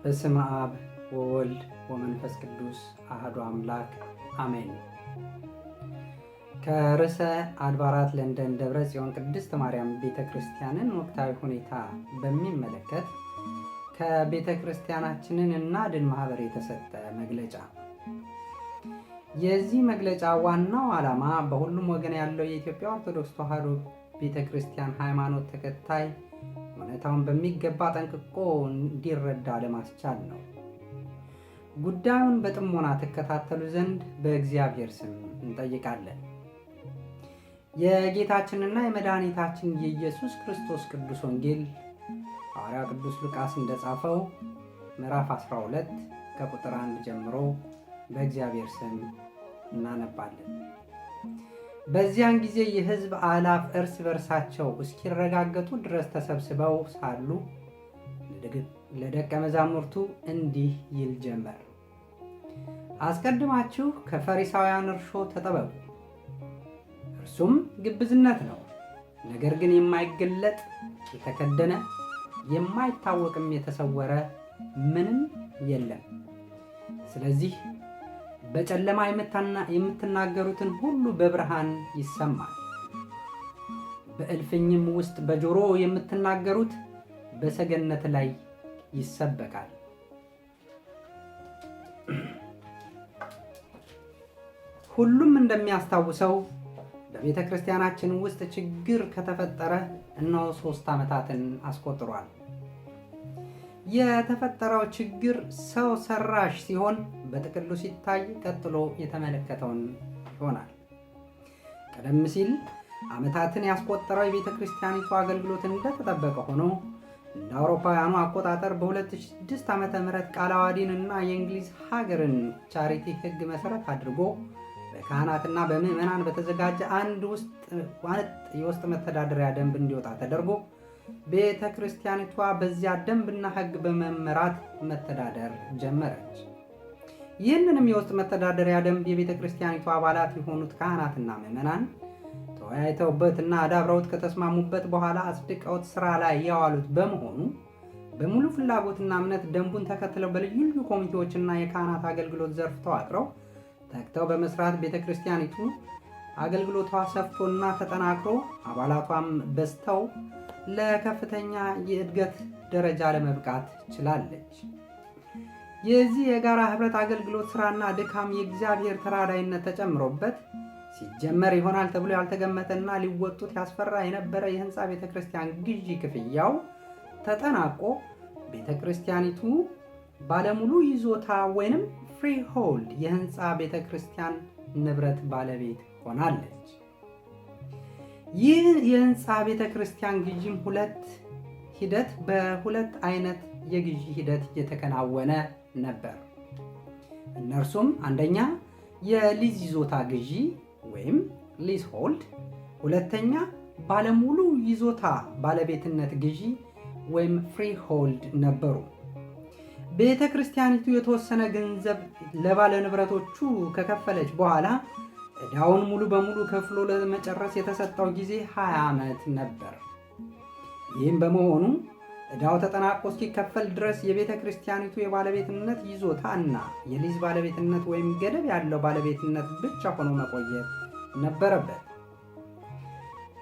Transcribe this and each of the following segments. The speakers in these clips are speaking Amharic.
በስመ አብ ወወልድ ወመንፈስ ቅዱስ አሐዱ አምላክ አሜን። ከርዕሰ አድባራት ለንደን ደብረ ጽዮን ቅድስት ማርያም ቤተ ክርስቲያንን ወቅታዊ ሁኔታ በሚመለከት ከቤተ ክርስቲያናችንን እናድን ማህበር የተሰጠ መግለጫ። የዚህ መግለጫ ዋናው ዓላማ በሁሉም ወገን ያለው የኢትዮጵያ ኦርቶዶክስ ተዋሕዶ ቤተ ክርስቲያን ሃይማኖት ተከታይ እውነታውን በሚገባ ጠንቅቆ እንዲረዳ ለማስቻል ነው። ጉዳዩን በጥሞና ትከታተሉ ዘንድ በእግዚአብሔር ስም እንጠይቃለን። የጌታችንና የመድኃኒታችን የኢየሱስ ክርስቶስ ቅዱስ ወንጌል ሐዋርያው ቅዱስ ሉቃስ እንደጻፈው ምዕራፍ 12 ከቁጥር 1 ጀምሮ በእግዚአብሔር ስም እናነባለን። በዚያን ጊዜ የሕዝብ አእላፍ እርስ በርሳቸው እስኪረጋገጡ ድረስ ተሰብስበው ሳሉ ለደቀ መዛሙርቱ እንዲህ ይል ጀመር። አስቀድማችሁ ከፈሪሳውያን እርሾ ተጠበቁ፣ እርሱም ግብዝነት ነው። ነገር ግን የማይገለጥ የተከደነ የማይታወቅም የተሰወረ ምንም የለም። ስለዚህ በጨለማ የምትናገሩትን ሁሉ በብርሃን ይሰማል፣ በእልፍኝም ውስጥ በጆሮ የምትናገሩት በሰገነት ላይ ይሰበካል። ሁሉም እንደሚያስታውሰው በቤተ ክርስቲያናችን ውስጥ ችግር ከተፈጠረ እነሆ 3 ዓመታትን አስቆጥሯል። የተፈጠረው ችግር ሰው ሰራሽ ሲሆን በጥቅሉ ሲታይ ቀጥሎ የተመለከተውን ይሆናል። ቀደም ሲል ዓመታትን ያስቆጠረው የቤተ ክርስቲያኒቱ አገልግሎት እንደተጠበቀ ሆኖ እንደ አውሮፓውያኑ አቆጣጠር በ2006 ዓ.ም ቃለ ዓዋዲን እና የእንግሊዝ ሀገርን charity ሕግ መሰረት አድርጎ በካህናትና በምዕመናን በተዘጋጀ አንድ የውስጥ መተዳደሪያ ደንብ እንዲወጣ ተደርጎ ቤተ ክርስቲያኒቷ በዚያ ደንብና ሕግ በመመራት መተዳደር ጀመረች። ይህንንም የውስጥ መተዳደሪያ ደንብ የቤተ ክርስቲያኒቷ አባላት የሆኑት ካህናትና ምዕመናን ተወያይተውበትና አዳብረውት ከተስማሙበት በኋላ አጽድቀውት ስራ ላይ ያዋሉት በመሆኑ በሙሉ ፍላጎትና እምነት ደንቡን ተከትለው በልዩ ልዩ ኮሚቴዎችና የካህናት አገልግሎት ዘርፍ ተዋቅረው ተግተው በመስራት ቤተ ክርስቲያኒቱ አገልግሎቷ ሰፍቶና ተጠናክሮ አባላቷም በዝተው ለከፍተኛ የእድገት ደረጃ ለመብቃት ችላለች። የዚህ የጋራ ህብረት አገልግሎት ስራና ድካም የእግዚአብሔር ተራዳይነት ተጨምሮበት ሲጀመር ይሆናል ተብሎ ያልተገመተና ሊወጡት ያስፈራ የነበረ የህንፃ ቤተ ክርስቲያን ግዢ ክፍያው ተጠናቆ ቤተ ክርስቲያኒቱ ባለሙሉ ይዞታ ወይንም freehold የህንፃ ቤተ ክርስቲያን ንብረት ባለቤት ሆናለች። ይህ የህንፃ ቤተ ክርስቲያን ግዢም ሁለት ሂደት በሁለት አይነት የግዢ ሂደት እየተከናወነ ነበር። እነርሱም አንደኛ የሊዝ ይዞታ ግዢ ወይም leasehold፣ ሁለተኛ ባለሙሉ ይዞታ ባለቤትነት ግዢ ወይም freehold ነበሩ። ቤተ ክርስቲያኒቱ የተወሰነ ገንዘብ ለባለ ንብረቶቹ ከከፈለች በኋላ ዕዳውን ሙሉ በሙሉ ከፍሎ ለመጨረስ የተሰጠው ጊዜ 20 ዓመት ነበር። ይህም በመሆኑ ዕዳው ተጠናቆ እስኪከፈል ድረስ የቤተ ክርስቲያኒቱ የባለቤትነት ይዞታ እና የሊዝ ባለቤትነት ወይም ገደብ ያለው ባለቤትነት ብቻ ሆኖ መቆየት ነበረበት።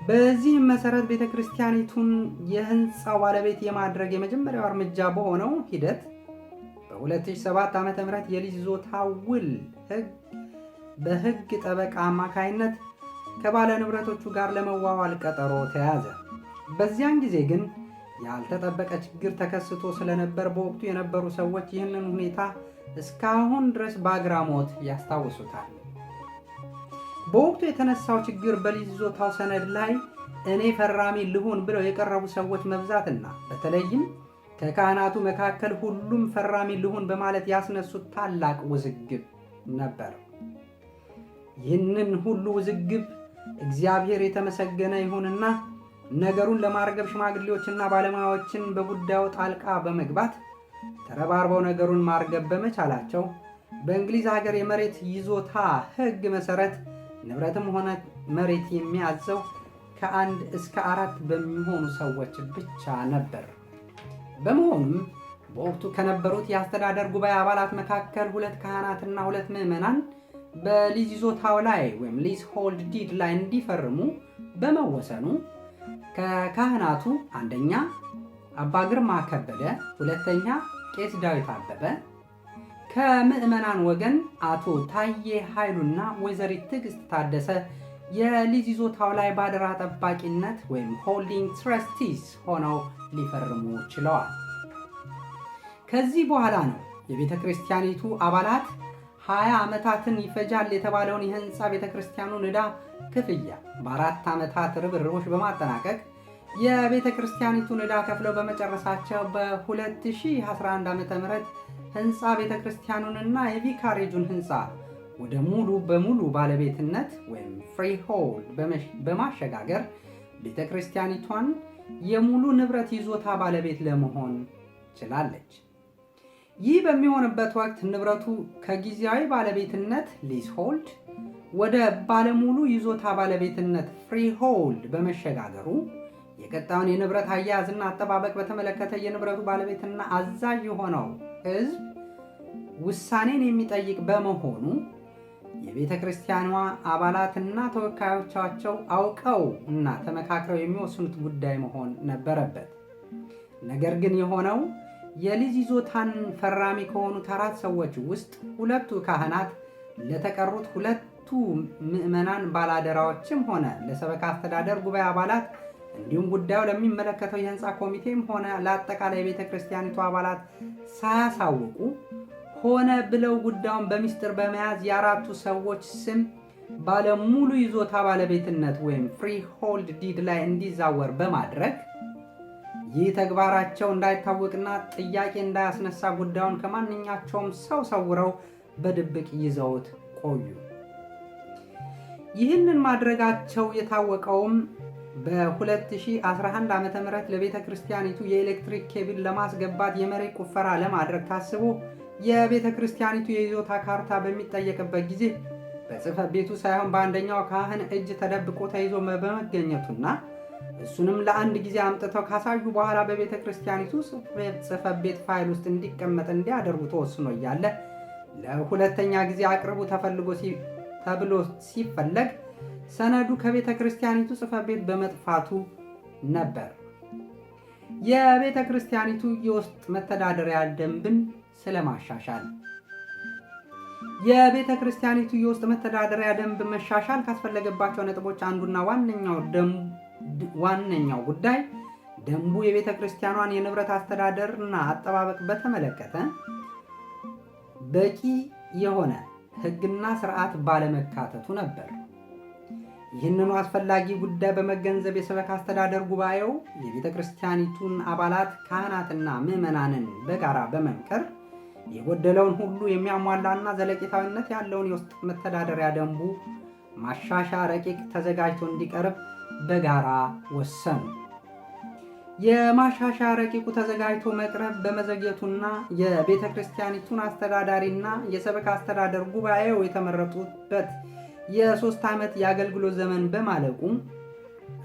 በዚህም መሰረት ቤተ ክርስቲያኒቱን የህንፃው ባለቤት የማድረግ የመጀመሪያው እርምጃ በሆነው ሂደት በ2007 ዓ.ም የሊዝ ይዞታ ውል በህግ ጠበቃ አማካይነት ከባለ ንብረቶቹ ጋር ለመዋዋል ቀጠሮ ተያዘ። በዚያን ጊዜ ግን ያልተጠበቀ ችግር ተከስቶ ስለነበር በወቅቱ የነበሩ ሰዎች ይህንን ሁኔታ እስካሁን ድረስ በአግራሞት ያስታውሱታል። በወቅቱ የተነሳው ችግር በሊዝ ይዞታው ሰነድ ላይ እኔ ፈራሚ ልሁን ብለው የቀረቡ ሰዎች መብዛትና በተለይም ከካህናቱ መካከል ሁሉም ፈራሚ ልሁን በማለት ያስነሱት ታላቅ ውዝግብ ነበር። ይህንን ሁሉ ውዝግብ እግዚአብሔር የተመሰገነ ይሁንና ነገሩን ለማርገብ ሽማግሌዎችና ባለሙያዎችን በጉዳዩ ጣልቃ በመግባት ተረባርበው ነገሩን ማርገብ በመቻላቸው በእንግሊዝ ሀገር የመሬት ይዞታ ሕግ መሰረት ንብረትም ሆነ መሬት የሚያዘው ከአንድ እስከ አራት በሚሆኑ ሰዎች ብቻ ነበር። በመሆኑም በወቅቱ ከነበሩት የአስተዳደር ጉባኤ አባላት መካከል ሁለት ካህናትና ሁለት ምዕመናን በሊዝ ይዞታው ላይ ወይም leasehold deed ላይ እንዲፈርሙ በመወሰኑ ከካህናቱ አንደኛ አባ ግርማ ከበደ፣ ሁለተኛ ቄስ ዳዊት አበበ፣ ከምዕመናን ወገን አቶ ታዬ ኃይሉና ወይዘሪት ትዕግስት ታደሰ የሊዝ ይዞታው ላይ ባደራ ጠባቂነት ወይም holding trustees ሆነው ሊፈርሙ ችለዋል። ከዚህ በኋላ ነው የቤተ ክርስቲያኒቱ አባላት 20 ዓመታትን ይፈጃል የተባለውን የህንፃ ቤተ ክርስቲያኑን ዕዳ ክፍያ በ4 ዓመታት ርብርቦች በማጠናቀቅ የቤተ ክርስቲያኒቱን ዕዳ ከፍለው በመጨረሳቸው በ2011 ዓ.ም ህንፃ ቤተ ክርስቲያኑንና የቪካሬጁን ህንፃ ወደ ሙሉ በሙሉ ባለቤትነት ወይም freehold በማሸጋገር ቤተ ክርስቲያኒቷን የሙሉ ንብረት ይዞታ ባለቤት ለመሆን ችላለች። ይህ በሚሆንበት ወቅት ንብረቱ ከጊዜያዊ ባለቤትነት leasehold ወደ ባለሙሉ ይዞታ ባለቤትነት freehold በመሸጋገሩ የቀጣዩን የንብረት አያያዝና አጠባበቅ በተመለከተ የንብረቱ ባለቤትና አዛዥ የሆነው ሕዝብ ውሳኔን የሚጠይቅ በመሆኑ የቤተ ክርስቲያኗ አባላትና ተወካዮቻቸው አውቀው እና ተመካክረው የሚወስኑት ጉዳይ መሆን ነበረበት። ነገር ግን የሆነው የሊዝ ይዞታን ፈራሚ ከሆኑት አራት ሰዎች ውስጥ ሁለቱ ካህናት ለተቀሩት ሁለቱ ምዕመናን ባላደራዎችም ሆነ ለሰበካ አስተዳደር ጉባኤ አባላት እንዲሁም ጉዳዩ ለሚመለከተው የህንፃ ኮሚቴም ሆነ ለአጠቃላይ የቤተ ክርስቲያኒቱ አባላት ሳያሳውቁ ሆነ ብለው ጉዳዩን በሚስጥር በመያዝ የአራቱ ሰዎች ስም ባለሙሉ ይዞታ ባለቤትነት ወይም freehold deed ላይ እንዲዛወር በማድረግ ይህ ተግባራቸው እንዳይታወቅና ጥያቄ እንዳያስነሳ ጉዳዩን ከማንኛቸውም ሰው ሰውረው በድብቅ ይዘውት ቆዩ። ይህንን ማድረጋቸው የታወቀውም በ2011 ዓ.ም ለቤተ ክርስቲያኒቱ የኤሌክትሪክ ኬብል ለማስገባት የመሬት ቁፈራ ለማድረግ ታስቦ የቤተ ክርስቲያኒቱ የይዞታ ካርታ በሚጠየቅበት ጊዜ በጽሕፈት ቤቱ ሳይሆን በአንደኛው ካህን እጅ ተደብቆ ተይዞ በመገኘቱና እሱንም ለአንድ ጊዜ አምጥተው ካሳዩ በኋላ በቤተ ክርስቲያኒቱ ጽሕፈት ቤት ፋይል ውስጥ እንዲቀመጥ እንዲያደርጉ ተወስኖ እያለ ለሁለተኛ ጊዜ አቅርቡ ተፈልጎ ተብሎ ሲፈለግ ሰነዱ ከቤተ ክርስቲያኒቱ ጽሕፈት ቤት በመጥፋቱ ነበር። የቤተ ክርስቲያኒቱ የውስጥ መተዳደሪያ ደንብን ስለማሻሻል የቤተ ክርስቲያኒቱ የውስጥ መተዳደሪያ ደንብ መሻሻል ካስፈለገባቸው ነጥቦች አንዱና ዋነኛው ጉዳይ ደንቡ የቤተ ክርስቲያኗን የንብረት አስተዳደርና አጠባበቅ በተመለከተ በቂ የሆነ ሕግና ስርዓት ባለመካተቱ ነበር። ይህንኑ አስፈላጊ ጉዳይ በመገንዘብ የሰበካ አስተዳደር ጉባኤው የቤተ ክርስቲያኒቱን አባላት ካህናትና ምዕመናንን በጋራ በመምከር የጎደለውን ሁሉ የሚያሟላና ዘለቄታዊነት ያለውን የውስጥ መተዳደሪያ ደንቡ ማሻሻያ ረቂቅ ተዘጋጅቶ እንዲቀርብ በጋራ ወሰኑ። የማሻሻያ ረቂቁ ተዘጋጅቶ መቅረብ በመዘግየቱና የቤተ ክርስቲያኒቱን አስተዳዳሪና የሰበካ አስተዳደር ጉባኤው የተመረጡበት የ3 ዓመት የአገልግሎት ዘመን በማለቁ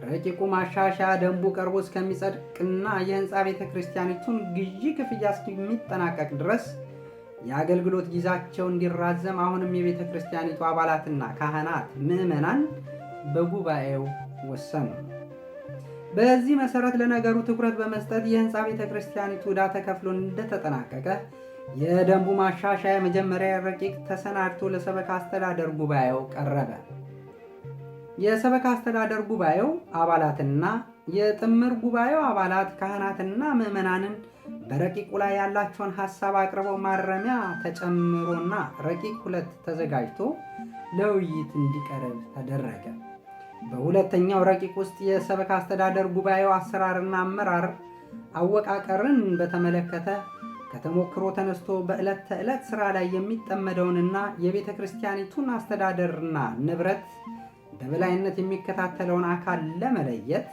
ረቂቁ ማሻሻያ ደንቡ ቀርቦ እስከሚጸድቅና የህንፃ ቤተ ክርስቲያኒቱን ግዢ ክፍያ እስከሚጠናቀቅ ድረስ የአገልግሎት ጊዜያቸው እንዲራዘም አሁንም የቤተ ክርስቲያኒቱ አባላትና ካህናት ምዕመናን በጉባኤው ወሰኑ። በዚህ መሰረት ለነገሩ ትኩረት በመስጠት የህንፃ ቤተ ክርስቲያኒቱ ዕዳ ተከፍሎ እንደተጠናቀቀ የደንቡ ማሻሻያ መጀመሪያ ረቂቅ ተሰናድቶ ለሰበካ አስተዳደር ጉባኤው ቀረበ። የሰበካ አስተዳደር ጉባኤው አባላትና የጥምር ጉባኤው አባላት ካህናትና ምዕመናንን በረቂቁ ላይ ያላቸውን ሐሳብ አቅርበው ማረሚያ ተጨምሮና ረቂቅ 2 ተዘጋጅቶ ለውይይት እንዲቀርብ ተደረገ። በሁለተኛው ረቂቅ ውስጥ የሰበካ አስተዳደር ጉባኤው አሰራርና አመራር አወቃቀርን በተመለከተ ከተሞክሮ ተነስቶ በዕለት ተዕለት ሥራ ላይ የሚጠመደውንና የቤተ ክርስቲያኒቱን አስተዳደርና ንብረት በበላይነት የሚከታተለውን አካል ለመለየት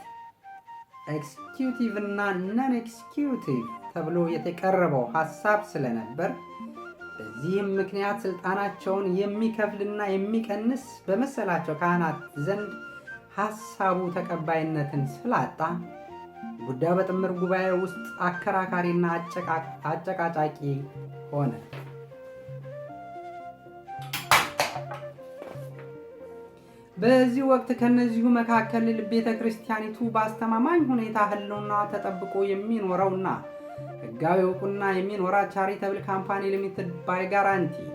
executive እና non executive ተብሎ የተቀረበው ሐሳብ ስለነበር በዚህም ምክንያት ስልጣናቸውን የሚከፍልና የሚቀንስ በመሰላቸው ካህናት ዘንድ ሐሳቡ ተቀባይነትን ስላጣ ጉዳዩ በጥምር ጉባኤ ውስጥ አከራካሪና አጨቃጫቂ ሆነ። በዚህ ወቅት ከነዚሁ መካከል ቤተ ክርስቲያኒቱ በአስተማማኝ ሁኔታ ሕልውና ተጠብቆ የሚኖረውና ሕጋዊ እውቅና የሚኖራት charitable company limited by guarantee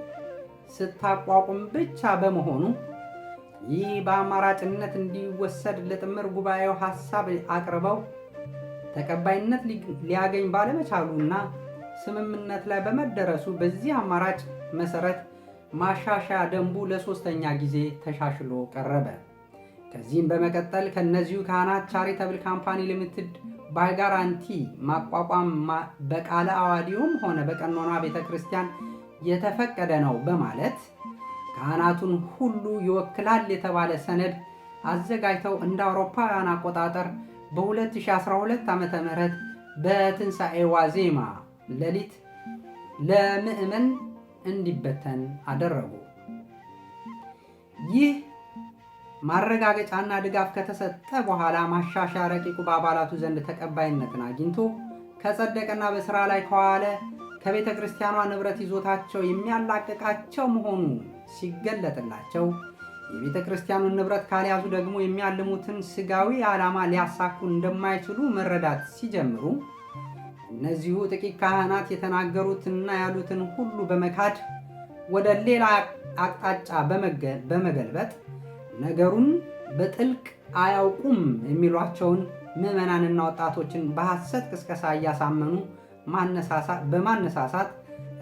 ስታቋቁም ብቻ በመሆኑ፣ ይህ በአማራጭነት እንዲወሰድ ለጥምር ጉባኤው ሐሳብ አቅርበው ተቀባይነት ሊያገኝ ባለመቻሉና ስምምነት ላይ በመደረሱ፣ በዚህ አማራጭ መሰረት ማሻሻያ ደንቡ ለሶስተኛ ጊዜ ተሻሽሎ ቀረበ። ከዚህም በመቀጠል ከእነዚሁ ካህናት charitable company limited by guarantee ማቋቋም በቃለ አዋዲውም ሆነ በቀኖና ቤተ ክርስቲያን የተፈቀደ ነው በማለት ካህናቱን ሁሉ ይወክላል የተባለ ሰነድ አዘጋጅተው እንደ አውሮፓውያን አቆጣጠር በ2012 ዓ.ም በትንሣኤ ዋዜማ ሌሊት ለምዕመን እንዲበተን አደረጉ። ይህ ማረጋገጫና ድጋፍ ከተሰጠ በኋላ ማሻሻያ ረቂቁ በአባላቱ ዘንድ ተቀባይነትን አግኝቶ ከጸደቀና በስራ ላይ ከዋለ ከቤተ ክርስቲያኗ ንብረት ይዞታቸው የሚያላቅቃቸው መሆኑ ሲገለጥላቸው፣ የቤተ ክርስቲያኑን ንብረት ካልያዙ ደግሞ የሚያልሙትን ስጋዊ ዓላማ ሊያሳኩ እንደማይችሉ መረዳት ሲጀምሩ፣ እነዚሁ ጥቂት ካህናት የተናገሩትና ያሉትን ሁሉ በመካድ ወደ ሌላ አቅጣጫ በመገልበጥ ነገሩን በጥልቅ አያውቁም የሚሏቸውን ምዕመናንና ወጣቶችን በሐሰት ቅስቀሳ እያሳመኑ በማነሳሳት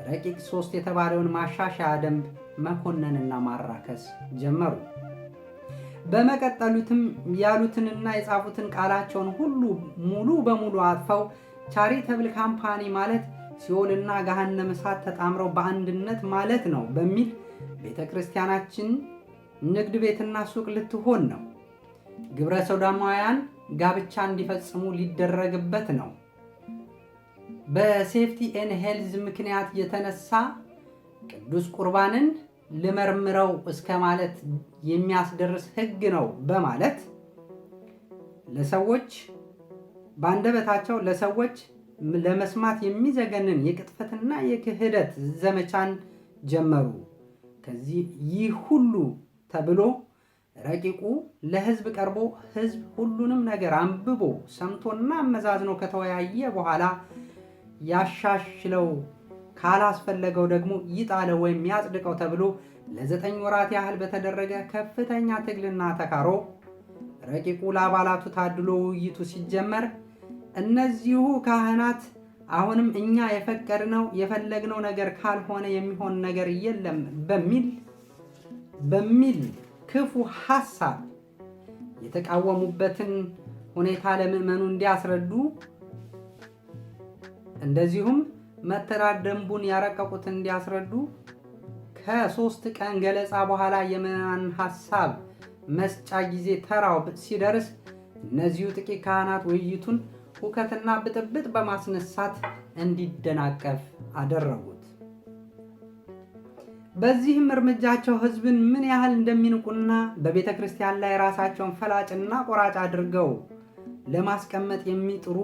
ረቂቅ 3 የተባለውን ማሻሻያ ደንብ መኮነንና ማራከስ ጀመሩ። በመቀጠሉትም ያሉትንና የጻፉትን ቃላቸውን ሁሉ ሙሉ በሙሉ አጥፈው charitable company ማለት ሲኦልና ገሃነመ እሳት ተጣምረው በአንድነት ማለት ነው በሚል ቤተ ክርስቲያናችን ንግድ ቤትና ሱቅ ልትሆን ነው፣ ግብረ ሰዶማውያን ጋብቻ እንዲፈጽሙ ሊደረግበት ነው፣ በ safety and health ምክንያት የተነሳ ቅዱስ ቁርባንን ልመርምረው እስከ ማለት የሚያስደርስ ሕግ ነው በማለት ለሰዎች በአንደበታቸው ለሰዎች ለመስማት የሚዘገንን የቅጥፈትና የክህደት ዘመቻን ጀመሩ። ከዚህ ይህ ሁሉ ተብሎ ረቂቁ ለሕዝብ ቀርቦ ሕዝብ ሁሉንም ነገር አንብቦ ሰምቶና አመዛዝኖ ከተወያየ በኋላ ያሻሽለው፣ ካላስፈለገው ደግሞ ይጣለው ወይም ያጽድቀው ተብሎ ለ9 ወራት ያህል በተደረገ ከፍተኛ ትግልና ተካሮ ረቂቁ ለአባላቱ ታድሎ ውይይቱ ሲጀመር፣ እነዚሁ ካህናት አሁንም እኛ የፈቀድነው የፈለግነው ነገር ካልሆነ የሚሆን ነገር የለም በሚል ክፉ ሐሳብ የተቃወሙበትን ሁኔታ ለምዕመኑ እንዲያስረዱ፣ እንደዚሁም መተዳደሪያ ደንቡን ያረቀቁትን እንዲያስረዱ ከ3 ቀን ገለጻ በኋላ የምዕመናን ሐሳብ መስጫ ጊዜ ተራው ሲደርስ፣ እነዚሁ ጥቂት ካህናት ውይይቱን ሁከትና ብጥብጥ በማስነሳት እንዲደናቀፍ አደረጉት። በዚህም እርምጃቸው ሕዝብን ምን ያህል እንደሚንቁና በቤተ ክርስቲያን ላይ ራሳቸውን ፈላጭና ቆራጭ አድርገው ለማስቀመጥ የሚጥሩ፣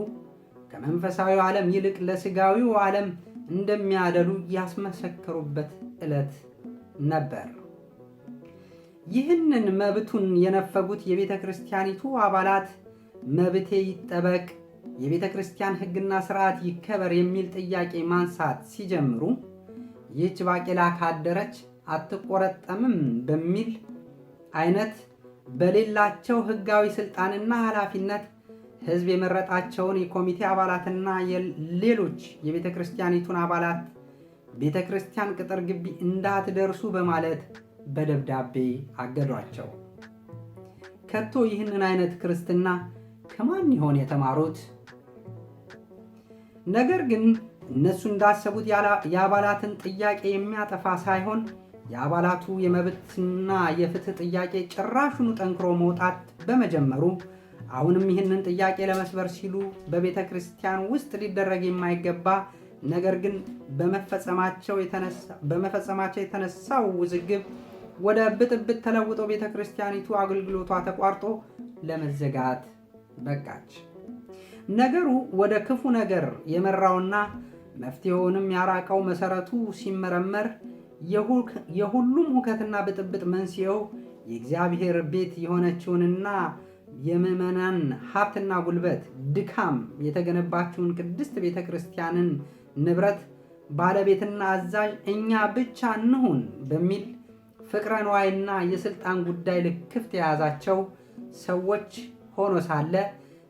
ከመንፈሳዊው ዓለም ይልቅ ለስጋዊው ዓለም እንደሚያደሉ ያስመሰከሩበት ዕለት ነበር። ይህንን መብቱን የነፈጉት የቤተ ክርስቲያኒቱ አባላት መብቴ ይጠበቅ፣ የቤተ ክርስቲያን ሕግና ስርዓት ይከበር የሚል ጥያቄ ማንሳት ሲጀምሩ፣ ይህች ባቄላ ካደረች አትቆረጠምም በሚል አይነት በሌላቸው ሕጋዊ ስልጣንና ኃላፊነት ሕዝብ የመረጣቸውን የኮሚቴ አባላትና ሌሎች የቤተ ክርስቲያኒቱን አባላት ቤተ ክርስቲያን ቅጥር ግቢ እንዳትደርሱ በማለት በደብዳቤ አገዷቸው። ከቶ ይህንን አይነት ክርስትና ከማን ይሆን የተማሩት? ነገር ግን እነሱ እንዳሰቡት የአባላትን ጥያቄ የሚያጠፋ ሳይሆን የአባላቱ የመብትና የፍትህ ጥያቄ ጭራሹኑ ጠንክሮ መውጣት በመጀመሩ፣ አሁንም ይህንን ጥያቄ ለመስበር ሲሉ በቤተ ክርስቲያን ውስጥ ሊደረግ የማይገባ ነገር ግን በመፈጸማቸው የተነሳው ውዝግብ ወደ ብጥብጥ ተለውጦ ቤተ ክርስቲያኒቱ አገልግሎቷ ተቋርጦ ለመዘጋት በቃች። ነገሩ ወደ ክፉ ነገር የመራውና መፍትሄውንም ያራቀው መሰረቱ ሲመረመር የሁሉም ሁከትና ብጥብጥ መንስኤው የእግዚአብሔር ቤት የሆነችውንና የምዕመናን ሀብትና ጉልበት ድካም የተገነባችውን ቅድስት ቤተ ክርስቲያንን ንብረት ባለቤትና አዛዥ እኛ ብቻ እንሁን በሚል ፍቅረ ንዋይና የስልጣን ጉዳይ ልክፍት የያዛቸው ሰዎች ሆኖ ሳለ፣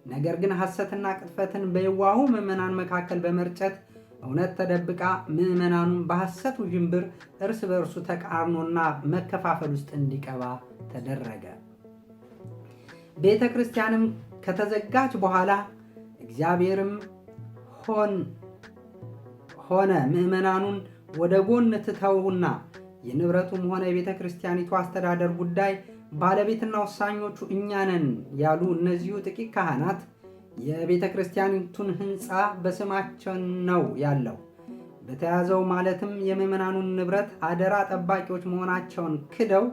ነገር ግን ሐሰትና ቅጥፈትን በየዋሁ ምዕመናን መካከል በመርጨት እውነት ተደብቃ ምዕመናኑን በሐሰት ውዥንብር እርስ በእርሱ ተቃርኖና መከፋፈል ውስጥ እንዲቀባ ተደረገ። ቤተ ክርስቲያንም ከተዘጋች በኋላ እግዚአብሔርም ሆነ ምዕመናኑን ወደ ጎን ትተውና የንብረቱም ሆነ የቤተ ክርስቲያኒቱ አስተዳደር ጉዳይ ባለቤትና ወሳኞቹ እኛ ነን ያሉ እነዚሁ ጥቂት ካህናት የቤተ ክርስቲያኒቱን ሕንፃ በስማቸው ነው ያለው በተያዘው፣ ማለትም የምዕመናኑን ንብረት አደራ ጠባቂዎች መሆናቸውን ክደው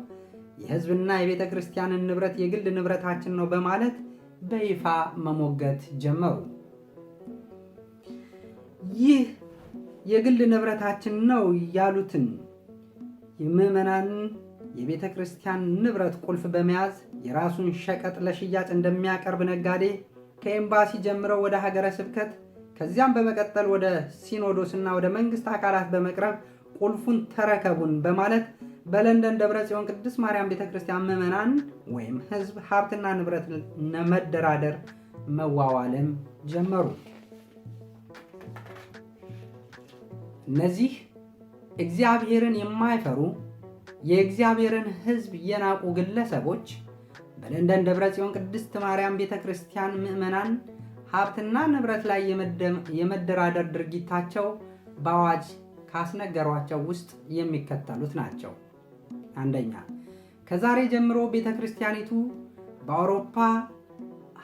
የሕዝብና የቤተ ክርስቲያንን ንብረት የግል ንብረታችን ነው በማለት በይፋ መሞገት ጀመሩ። ይህ የግል ንብረታችን ነው ያሉትን የምዕመናንን የቤተ ክርስቲያን ንብረት ቁልፍ በመያዝ የራሱን ሸቀጥ ለሽያጭ እንደሚያቀርብ ነጋዴ ከኤምባሲ ጀምረው ወደ ሀገረ ስብከት፣ ከዚያም በመቀጠል ወደ ሲኖዶስና ወደ መንግስት አካላት በመቅረብ ቁልፉን ተረከቡን በማለት በለንደን ደብረ ጽዮን ቅድስት ማርያም ቤተ ክርስቲያን ምዕመናን ወይም ሕዝብ ሀብትና ንብረት መደራደር መዋዋልም ጀመሩ። እነዚህ እግዚአብሔርን የማይፈሩ፣ የእግዚአብሔርን ሕዝብ የናቁ ግለሰቦች በለንደን ደብረ ጽዮን ቅድስት ማርያም ቤተ ክርስቲያን ምዕመናን ሀብትና ንብረት ላይ የመደራደር ድርጊታቸው በአዋጅ ካስነገሯቸው ውስጥ የሚከተሉት ናቸው። አንደኛ፣ ከዛሬ ጀምሮ ቤተ ክርስቲያኒቱ በአውሮፓ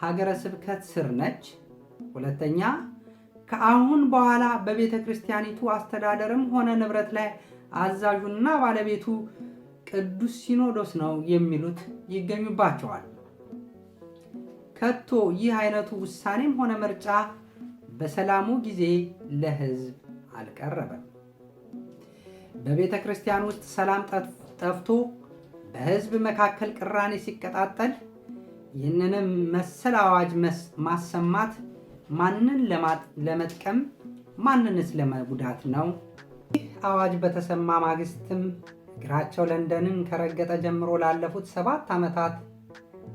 ሀገረ ስብከት ስር ነች። ሁለተኛ፣ ከአሁን በኋላ በቤተ ክርስቲያኒቱ አስተዳደርም ሆነ ንብረት ላይ አዛዡና ባለቤቱ ቅዱስ ሲኖዶስ ነው የሚሉት ይገኙባቸዋል። ከቶ ይህ አይነቱ ውሳኔም ሆነ ምርጫ በሰላሙ ጊዜ ለሕዝብ አልቀረበም። በቤተ ክርስቲያን ውስጥ ሰላም ጠፍቶ በሕዝብ መካከል ቅራኔ ሲቀጣጠል ይህንንም መሰል አዋጅ ማሰማት ማንን ለመጥቀም ማንንስ ለመጉዳት ነው? ይህ አዋጅ በተሰማ ማግስትም እግራቸው ለንደንን ከረገጠ ጀምሮ ላለፉት 7 ዓመታት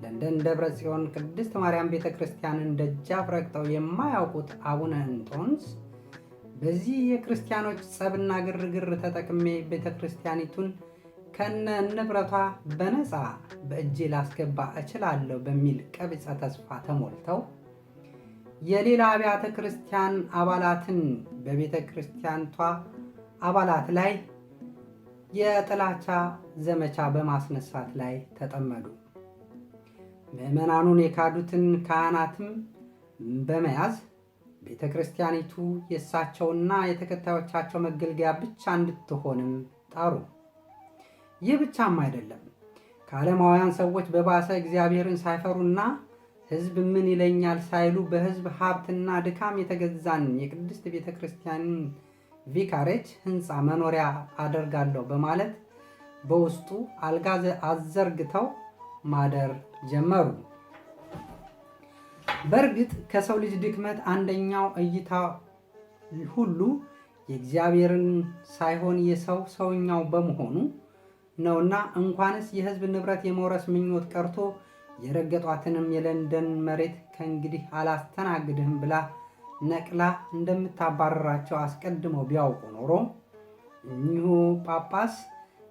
ለንደን ደብረ ጽዮን ቅድስት ማርያም ቤተ ክርስቲያንን ደጃፍ ረግጠው የማያውቁት አቡነ እንጦንስ በዚህ የክርስቲያኖች ጸብና ግርግር ተጠቅሜ ቤተ ክርስቲያኒቱን ከነ ንብረቷ በነፃ በእጄ ላስገባ እችላለሁ በሚል ቀቢጸ ተስፋ ተሞልተው የሌላ አብያተ ክርስቲያን አባላትን በቤተ ክርስቲያንቷ አባላት ላይ የጥላቻ ዘመቻ በማስነሳት ላይ ተጠመዱ። ምዕመናኑን የካዱትን ካህናትም በመያዝ ቤተ ክርስቲያኒቱ የእሳቸውና የተከታዮቻቸው መገልገያ ብቻ እንድትሆንም ጣሩ። ይህ ብቻም አይደለም። ከዓለማውያን ሰዎች በባሰ እግዚአብሔርን ሳይፈሩና ሕዝብ ምን ይለኛል ሳይሉ በሕዝብ ሀብትና ድካም የተገዛን የቅድስት ቤተ ክርስቲያንን ቪካሬጅ ህንፃ መኖሪያ አደርጋለሁ በማለት በውስጡ አልጋ አዘርግተው ማደር ጀመሩ። በእርግጥ ከሰው ልጅ ድክመት አንደኛው እይታ ሁሉ የእግዚአብሔርን ሳይሆን የሰው ሰውኛው በመሆኑ ነውና እንኳንስ የሕዝብ ንብረት የመውረስ ምኞት ቀርቶ የረገጧትንም የለንደን መሬት ከእንግዲህ አላስተናግድህም ብላ ነቅላ እንደምታባረራቸው አስቀድመው ቢያውቁ ኖሮ እኚሁ ጳጳስ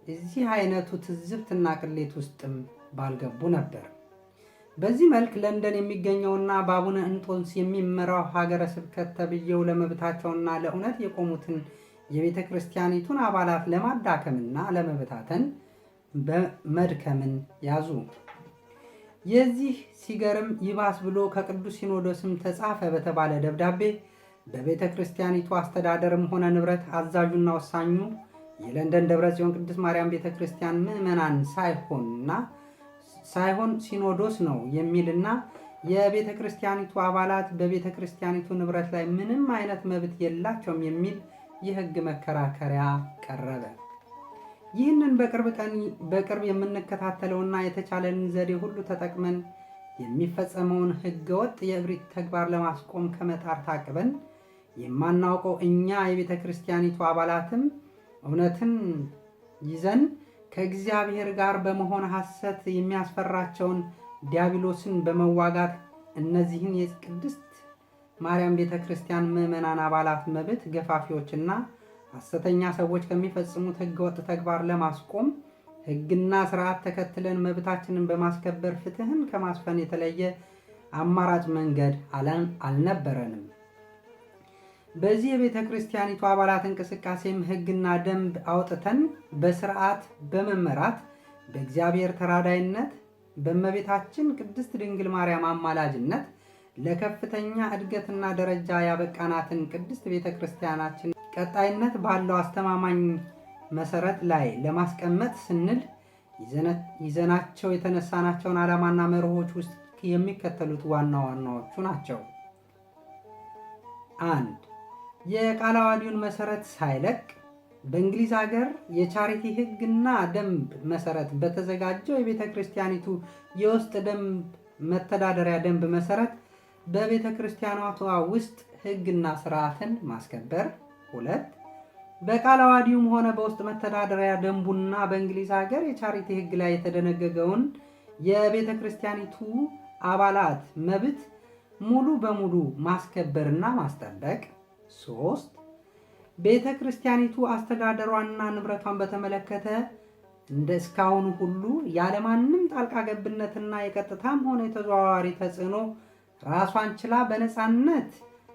እዚህ አይነቱ ትዝብትና ቅሌት ውስጥም ባልገቡ ነበር። በዚህ መልክ ለንደን የሚገኘውና በአቡነ እንጦንስ የሚመራው ሀገረ ስብከት ተብዬው ለመብታቸውና ለእውነት የቆሙትን የቤተ ክርስቲያኒቱን አባላት ለማዳከምና ለመበታተን መድከምን ያዙ። የዚህ ሲገርም ይባስ ብሎ ከቅዱስ ሲኖዶስም ተጻፈ በተባለ ደብዳቤ በቤተ ክርስቲያኒቱ አስተዳደርም ሆነ ንብረት አዛዡና ወሳኙ የለንደን ደብረ ጽዮን ቅድስት ማርያም ቤተ ክርስቲያን ምዕመናን ሳይሆንና ሳይሆን ሲኖዶስ ነው የሚልና የቤተ ክርስቲያኒቱ አባላት በቤተ ክርስቲያኒቱ ንብረት ላይ ምንም አይነት መብት የላቸውም የሚል የሕግ መከራከሪያ ቀረበ። ይህንን በቅርብ የምንከታተለውና የተቻለንን ዘዴ ሁሉ ተጠቅመን የሚፈጸመውን ሕገወጥ የእብሪት ተግባር ለማስቆም ከመጣር ታቅበን የማናውቀው እኛ የቤተ ክርስቲያኒቱ አባላትም እውነትን ይዘን ከእግዚአብሔር ጋር በመሆን ሐሰት የሚያስፈራቸውን ዲያብሎስን በመዋጋት እነዚህን የቅድስት ማርያም ቤተ ክርስቲያን ምዕመናን አባላት መብት ገፋፊዎችና ሐሰተኛ ሰዎች ከሚፈጽሙት ሕገወጥ ተግባር ለማስቆም ሕግና ስርዓት ተከትለን መብታችንን በማስከበር ፍትህን ከማስፈን የተለየ አማራጭ መንገድ አልነበረንም። በዚህ የቤተ ክርስቲያኒቱ አባላት እንቅስቃሴም ሕግና ደንብ አውጥተን በስርዓት በመመራት በእግዚአብሔር ተራዳይነት በእመቤታችን ቅድስት ድንግል ማርያም አማላጅነት ለከፍተኛ እድገትና ደረጃ ያበቃናትን ቅድስት ቤተ ክርስቲያናችን ቀጣይነት ባለው አስተማማኝ መሰረት ላይ ለማስቀመጥ ስንል ይዘናቸው የተነሳናቸውን ዓላማና መርሆች ውስጥ የሚከተሉት ዋና ዋናዎቹ ናቸው። 1. የቃለ ዓዋዲውን መሰረት ሳይለቅ በእንግሊዝ ሀገር የ charity ሕግና ደንብ መሰረት በተዘጋጀው የቤተ ክርስቲያኒቱ የውስጥ ደንብ መተዳደሪያ ደንብ መሰረት በቤተ ክርስቲያኗ ውስጥ ሕግና ስርዓትን ማስከበር። 2. በቃለ ዓዋዲውም ሆነ በውስጥ መተዳደሪያ ደንቡና በእንግሊዝ ሀገር የ charity ሕግ ላይ የተደነገገውን የቤተ ክርስቲያኒቱ አባላት መብት ሙሉ በሙሉ ማስከበርና ማስጠበቅ። 3. ቤተ ክርስቲያኒቱ አስተዳደሯንና ንብረቷን በተመለከተ እንደ እስካሁኑ ሁሉ ያለማንም ጣልቃ ገብነትና የቀጥታም ሆነ የተዘዋዋሪ ተጽዕኖ ራሷን ችላ በነፃነት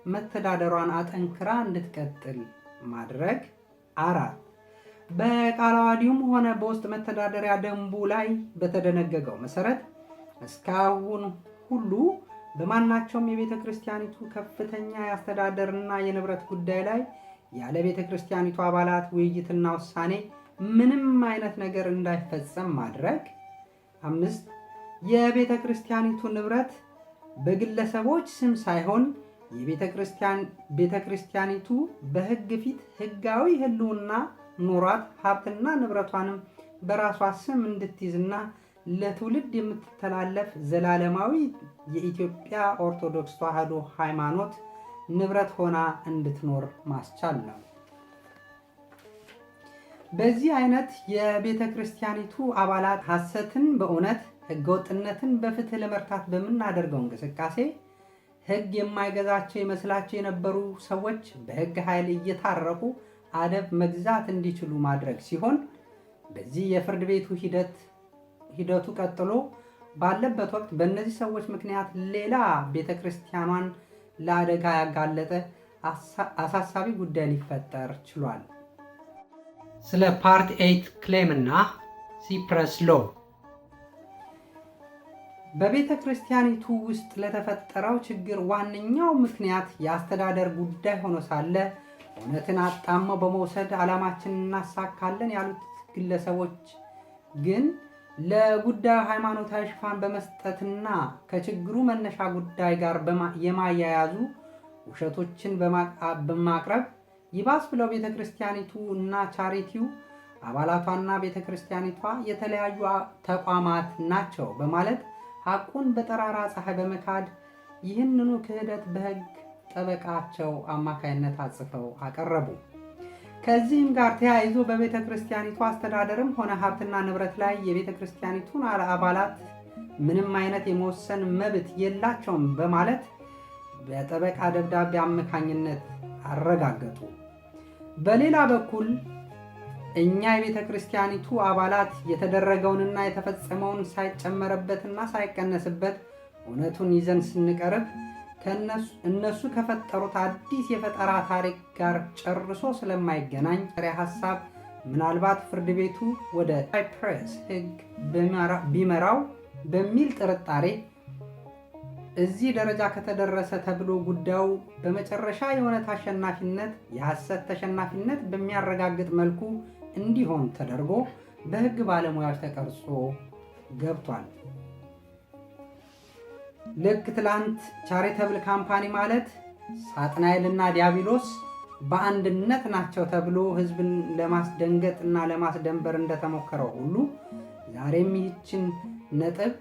መተዳደሯን አጠንክራ እንድትቀጥል ማድረግ። 4. በቃለ ዓዋዲውም ሆነ በውስጥ መተዳደሪያ ደንቡ ላይ በተደነገገው መሰረት እስካሁን ሁሉ በማናቸውም የቤተ ክርስቲያኒቱ ከፍተኛ የአስተዳደርና የንብረት ጉዳይ ላይ ያለ ቤተ ክርስቲያኒቱ አባላት ውይይትና ውሳኔ ምንም አይነት ነገር እንዳይፈጸም ማድረግ። 5. የቤተ ክርስቲያኒቱ ንብረት በግለሰቦች ስም ሳይሆን የቤተ ክርስቲያኒቱ በሕግ ፊት ሕጋዊ ሕልውና ኖሯት ሀብትና ንብረቷንም በራሷ ስም እንድትይዝና ለትውልድ የምትተላለፍ ዘላለማዊ የኢትዮጵያ ኦርቶዶክስ ተዋሕዶ ሃይማኖት ንብረት ሆና እንድትኖር ማስቻል ነው። በዚህ አይነት የቤተ ክርስቲያኒቱ አባላት ሐሰትን በእውነት ሕገወጥነትን በፍትህ ለመርታት በምናደርገው እንቅስቃሴ ሕግ የማይገዛቸው ይመስላቸው የነበሩ ሰዎች በሕግ ኃይል እየታረቁ አደብ መግዛት እንዲችሉ ማድረግ ሲሆን፣ በዚህ የፍርድ ቤቱ ሂደቱ ቀጥሎ ባለበት ወቅት በእነዚህ ሰዎች ምክንያት ሌላ ቤተ ክርስቲያኗን ለአደጋ ያጋለጠ አሳሳቢ ጉዳይ ሊፈጠር ችሏል። ስለ Part 8 claim እና Cyprus law። በቤተ ክርስቲያኒቱ ውስጥ ለተፈጠረው ችግር ዋነኛው ምክንያት የአስተዳደር ጉዳይ ሆኖ ሳለ እውነትን አጣመው በመውሰድ ዓላማችንን እናሳካለን ያሉት ግለሰቦች ግን ለጉዳዩ ሃይማኖታዊ ሽፋን በመስጠትና ከችግሩ መነሻ ጉዳይ ጋር የማያያዙ ውሸቶችን በማቅረብ ይባስ ብለው ቤተ ክርስቲያኒቱ እና charity ው አባላቷና ቤተ ክርስቲያኒቷ የተለያዩ ተቋማት ናቸው በማለት ሐቁን በጠራራ ፀሐይ በመካድ ይህንኑ ክህደት በሕግ ጠበቃቸው አማካይነት አጽፈው አቀረቡ። ከዚህም ጋር ተያይዞ በቤተ ክርስቲያኒቱ አስተዳደርም ሆነ ሀብትና ንብረት ላይ የቤተ ክርስቲያኒቱን አባላት ምንም አይነት የመወሰን መብት የላቸውም በማለት በጠበቃ ደብዳቤ አመካኝነት አረጋገጡ። በሌላ በኩል እኛ የቤተ ክርስቲያኒቱ አባላት የተደረገውንና የተፈጸመውን ሳይጨመርበትና ሳይቀነስበት እውነቱን ይዘን ስንቀርብ እነሱ ከፈጠሩት አዲስ የፈጠራ ታሪክ ጋር ጨርሶ ስለማይገናኝ ሀሳብ ምናልባት ፍርድ ቤቱ ወደ ሳይፕረስ ሕግ ቢመራው በሚል ጥርጣሬ እዚህ ደረጃ ከተደረሰ ተብሎ ጉዳዩ በመጨረሻ የእውነት አሸናፊነት የሐሰት ተሸናፊነት በሚያረጋግጥ መልኩ እንዲሆን ተደርጎ በሕግ ባለሙያዎች ተቀርጾ ገብቷል። ልክ ትላንት charitable company ማለት ሳጥናኤልና ዲያብሎስ በአንድነት ናቸው ተብሎ ሕዝብን ለማስደንገጥ እና ለማስደንበር እንደተሞከረው ሁሉ፣ ዛሬም ይህችን ነጥብ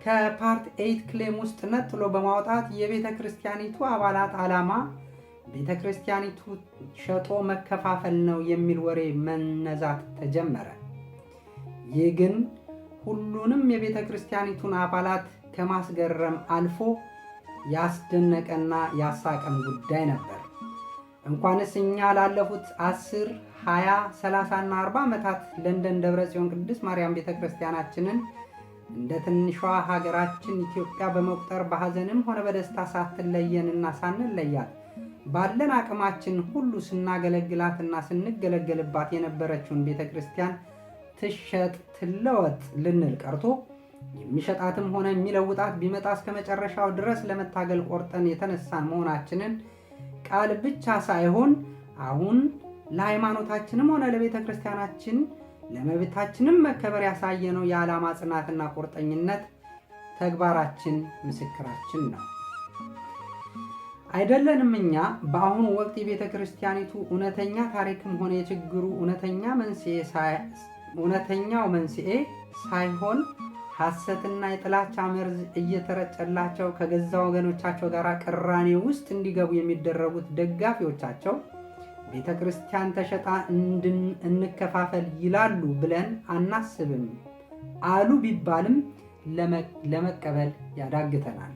ከ Part 8 claim ውስጥ ነጥሎ በማውጣት የቤተ ክርስቲያኒቱ አባላት ዓላማ ቤተ ክርስቲያኒቱ ሸጦ መከፋፈል ነው የሚል ወሬ መነዛት ተጀመረ። ይህ ግን ሁሉንም የቤተ ክርስቲያኒቱን አባላት ከማስገረም አልፎ ያስደነቀና ያሳቀም ጉዳይ ነበር። እንኳንስ እኛ ላለፉት 10፣ 20፣ 30ና 40 ዓመታት ለንደን ደብረ ጽዮን ቅድስት ማርያም ቤተ ክርስቲያናችንን እንደ ትንሿ ሀገራችን ኢትዮጵያ በመቁጠር፣ በሐዘንም ሆነ በደስታ ሳትለየንና ሳንለያት ባለን አቅማችን ሁሉ ስናገለግላትና ስንገለገልባት የነበረችውን ቤተ ክርስቲያን ትሸጥ ትለወጥ ልንል ቀርቶ፣ የሚሸጣትም ሆነ የሚለውጣት ቢመጣ እስከ መጨረሻው ድረስ ለመታገል ቆርጠን የተነሳን መሆናችንን ቃል ብቻ ሳይሆን፣ አሁን ለሃይማኖታችንም ሆነ ለቤተ ክርስቲያናችን ለመብታችንም መከበር ያሳየነው የዓላማ ጽናትና ቁርጠኝነት ተግባራችን ምስክራችን ነው። አይደለንም እኛ በአሁኑ ወቅት የቤተ ክርስቲያኒቱ እውነተኛ ታሪክም ሆነ የችግሩ እውነተኛው መንስኤ ሳይሆን፣ ሐሰትና የጥላቻ መርዝ እየተረጨላቸው ከገዛ ወገኖቻቸው ጋር ቅራኔ ውስጥ እንዲገቡ የሚደረጉት ደጋፊዎቻቸው ቤተ ክርስቲያን ተሸጣ እንከፋፈል ይላሉ ብለን አናስብም። አሉ ቢባልም ለመቀበል ያዳግተናል።